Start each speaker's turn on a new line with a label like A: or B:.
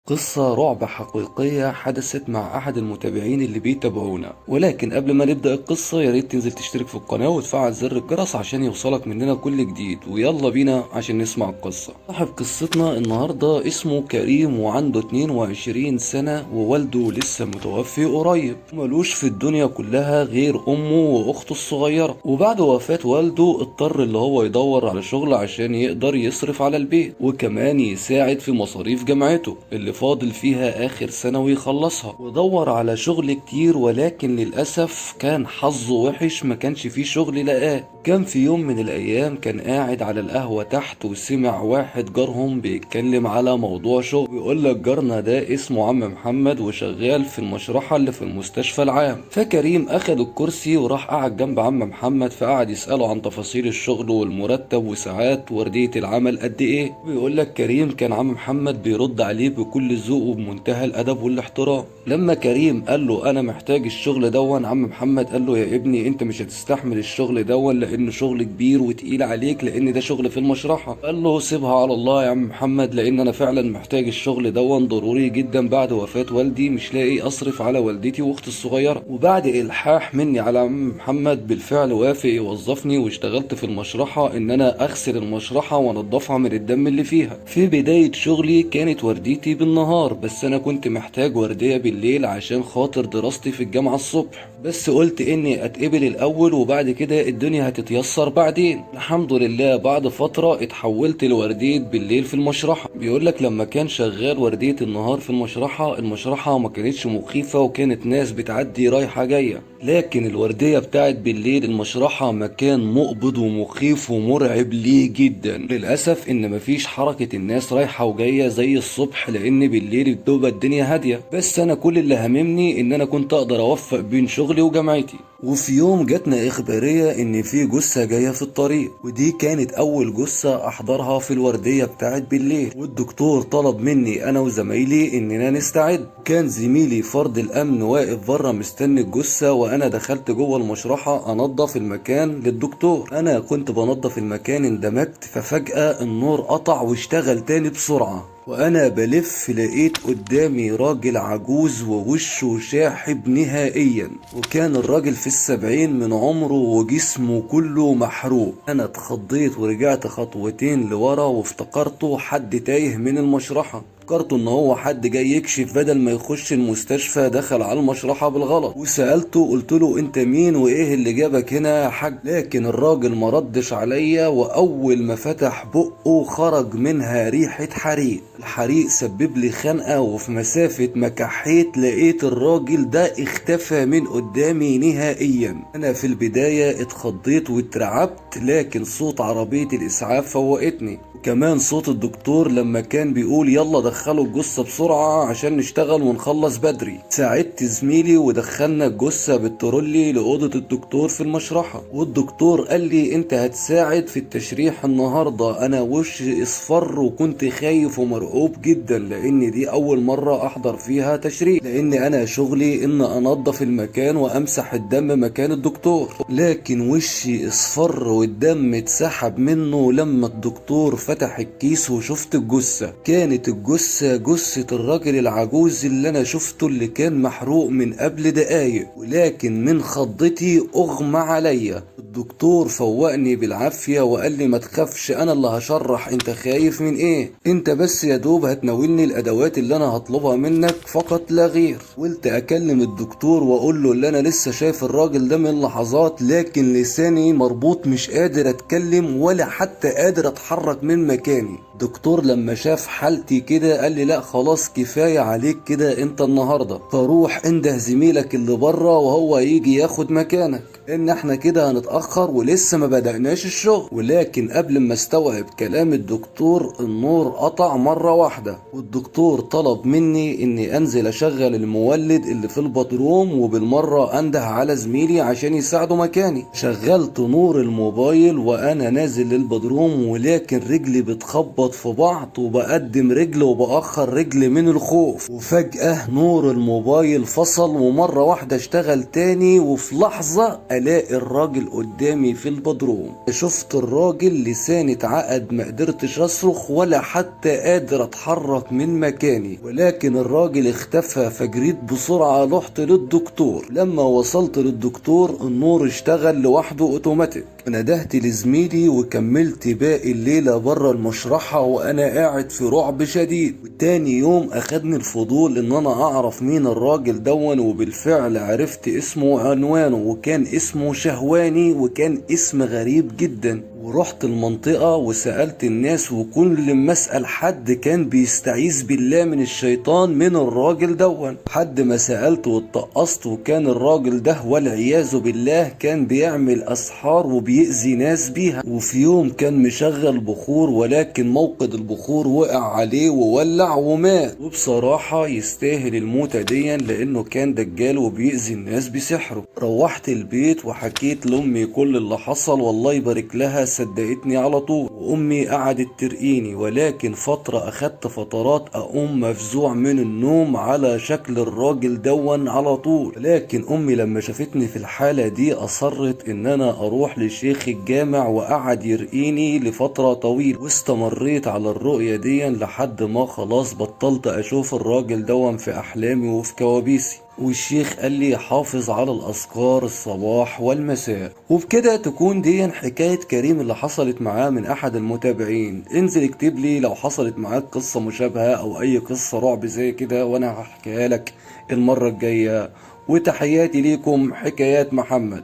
A: قصة رعب حقيقية حدثت مع أحد المتابعين اللي بيتابعونا. ولكن قبل ما نبدأ القصة يا ريت تنزل تشترك في القناة وتفعل زر الجرس عشان يوصلك مننا كل جديد. ويلا بينا عشان نسمع القصة. صاحب قصتنا النهاردة اسمه كريم وعنده 22 سنة، ووالده لسه متوفي قريب، ملوش في الدنيا كلها غير أمه وأخته الصغيرة. وبعد وفاة والده اضطر اللي هو يدور على شغل عشان يقدر يصرف على البيت، وكمان يساعد في مصاريف جامعته اللي فاضل فيها آخر سنة ويخلصها. ودور على شغل كتير، ولكن للأسف كان حظه وحش، ما كانش فيه شغل لقاه. كان في يوم من الأيام كان قاعد على القهوة تحت، وسمع واحد جارهم بيتكلم على موضوع شغل، ويقول لك جارنا ده اسمه عم محمد وشغال في المشرحة اللي في المستشفى العام. فكريم أخد الكرسي وراح قعد جنب عم محمد، فقعد يسأله عن تفاصيل الشغل والمرتب وساعات وردية العمل قد إيه. بيقول لك كريم كان عم محمد بيرد عليه بكل ذوق وبمنتهى الأدب والاحترام. لما كريم قال له أنا محتاج الشغل دون، عم محمد قال له يا ابني أنت مش هتستحمل الشغل دون لأنه شغل كبير وتقيل عليك، لأن ده شغل في المشرحة. قال له سيبها على الله يا عم محمد، لأن أنا فعلا محتاج الشغل دون ضروري جدا، بعد وفاة والدي مش لاقي أصرف على والدتي وأختي الصغيرة. وبعد إلحاح مني على عم محمد بالفعل وافق يوظفني، واشتغلت في المشرحة إن أنا أغسل المشرحة وأنضفها من الدم اللي فيها. في بداية شغلي كانت ورديتي بالنهار، بس أنا كنت محتاج وردية بالليل عشان خاطر دراستي في الجامعة الصبح، بس قلت إني أتقبل الأول وبعد كده الدنيا هتتيسر بعدين. الحمد لله بعد فترة اتحولت لوردية بالليل في المشرحة. بيقولك لما كان شغال وردية النهار في المشرحة، المشرحة ما كانتش مخيفة وكانت ناس بتعدي رايحة جاية، لكن الوردية بتاعت بالليل المشرحة مكان مقبض ومخيف ومرعب ليه جدا. للأسف إن مفيش حركة الناس رايحة وجاية زي الصبح، لأن بالليل بتبقى الدنيا هادية. بس أنا كل اللي هممني إن أنا كنت أقدر أوفق بين شغلي وجامعتي. وفي يوم جاتنا إخبارية إن في جثة جاية في الطريق، ودي كانت أول جثة أحضرها في الوردية بتاعت بالليل. والدكتور طلب مني أنا وزمايلي إننا نستعد. كان زميلي فرد الأمن واقف بره مستني الجثة، وأنا دخلت جوه المشرحة أنظف المكان للدكتور. أنا كنت بنظف المكان اندمجت، ففجأة النور قطع واشتغل تاني بسرعة. وأنا بلف لقيت قدامي راجل عجوز ووشه شاحب نهائيا، وكان الراجل في 70 من عمره وجسمه كله محروق. أنا اتخضيت ورجعت خطوتين لورا، وافتكرته حد تايه من المشرحة، فكرته ان هو حد جاي يكشف بدل ما يخش المستشفى دخل على المشرحة بالغلط. وسألته قلت له انت مين وايه اللي جابك هنا يا حاج؟ لكن الراجل ما ردش عليا، واول ما فتح بقه خرج منها ريحة حريق. الحريق سبب لي خنقة، وفي مسافة ما كحيت لقيت الراجل ده اختفى من قدامي نهائيا. انا في البداية اتخضيت واترعبت، لكن صوت عربية الاسعاف فوقتني، وكمان صوت الدكتور لما كان بيقول يلا دخلوا الجثة بسرعة عشان نشتغل ونخلص بدري. ساعدت زميلي ودخلنا الجثة بالترولي لأوضة الدكتور في المشرحة، والدكتور قال لي انت هتساعد في التشريح النهاردة. انا وشي اصفر وكنت خايف ومرعوب جدا، لان دي اول مرة احضر فيها تشريح، لان انا شغلي ان انظف المكان وامسح الدم مكان الدكتور. لكن وشي اصفر والدم اتسحب منه لما الدكتور فتح الكيس وشفت الجثة. كانت الجثة جثة الراجل العجوز اللي انا شفته اللي كان محروق من قبل دقايق، ولكن من خضتي اغمى عليا. الدكتور فوقني بالعافية وقال لي ما تخافش انا اللي هشرح، انت خايف من ايه؟ انت بس يا دوب هتناولني الادوات اللي انا هطلبها منك فقط لا غير. قلت اكلم الدكتور واقول له اللي انا لسه شايف الراجل ده من لحظات، لكن لساني مربوط مش قادر اتكلم ولا حتى قادر اتحرك من مكاني. الدكتور لما شاف حالتي كده قال لي لا خلاص كفاية عليك كده انت النهاردة، فروح انده زميلك اللي بره وهو يجي ياخد مكانك، ان احنا كده هنتأخر ولسه ما بدأناش الشغل. ولكن قبل ما استوعب كلام الدكتور النور قطع مرة واحدة، والدكتور طلب مني اني انزل اشغل المولد اللي في البدروم وبالمرة انده على زميلي عشان يساعده مكاني. شغلت نور الموبايل وانا نازل للبدروم، ولكن رجلي بتخبط في بعض وبقدم رجل وبأخر رجل من الخوف. وفجأة نور الموبايل فصل ومرة واحدة اشتغل تاني، وفي لحظة الاقي الراجل قدامي في البدروم. شفت الراجل لساني اتعقد، ما قدرتش اصرخ ولا حتى قادر اتحرك من مكاني، ولكن الراجل اختفى. فجريت بسرعة رحت للدكتور. لما وصلت للدكتور النور اشتغل لوحده اوتوماتيك. ندهت لزميلي وكملت باقي الليلة بره المشرحة وانا قاعد في رعب شديد. وتاني يوم اخدني الفضول ان انا اعرف مين الراجل دون، وبالفعل عرفت اسمه وعنوانه، وكان اسمه شهواني، وكان اسم غريب جدا. ورحت المنطقة وسألت الناس، وكل ما اسأل حد كان بيستعيذ بالله من الشيطان من الراجل دون. حد ما سألت واتقصت، وكان الراجل ده والعياذ بالله كان بيعمل أسحار وبيأذي ناس بيها. وفي يوم كان مشغل بخور، ولكن موقد البخور وقع عليه وولع ومات. وبصراحة يستاهل الموتة ديا، لأنه كان دجال وبيأذي الناس بسحره. روحت البيت وحكيت لأمي كل اللي حصل، والله يبارك لها صدقتني على طول. وامي قعدت ترقيني، ولكن فترة اخدت فترات اقوم مفزوع من النوم على شكل الراجل دون على طول. لكن امي لما شافتني في الحالة دي اصرت ان انا اروح لشيخ الجامع، وقعد يرقيني لفترة طويلة. واستمريت على الرؤية دي لحد ما خلاص بطلت اشوف الراجل دون في احلامي وفي كوابيسي. والشيخ قال لي حافظ على الأذكار الصباح والمساء. وبكده تكون دي حكاية كريم اللي حصلت معاه من أحد المتابعين. انزل اكتب لي لو حصلت معاك قصة مشابهة أو أي قصة رعب زي كده، وأنا هحكيها لك المرة الجاية. وتحياتي ليكم، حكايات محمد.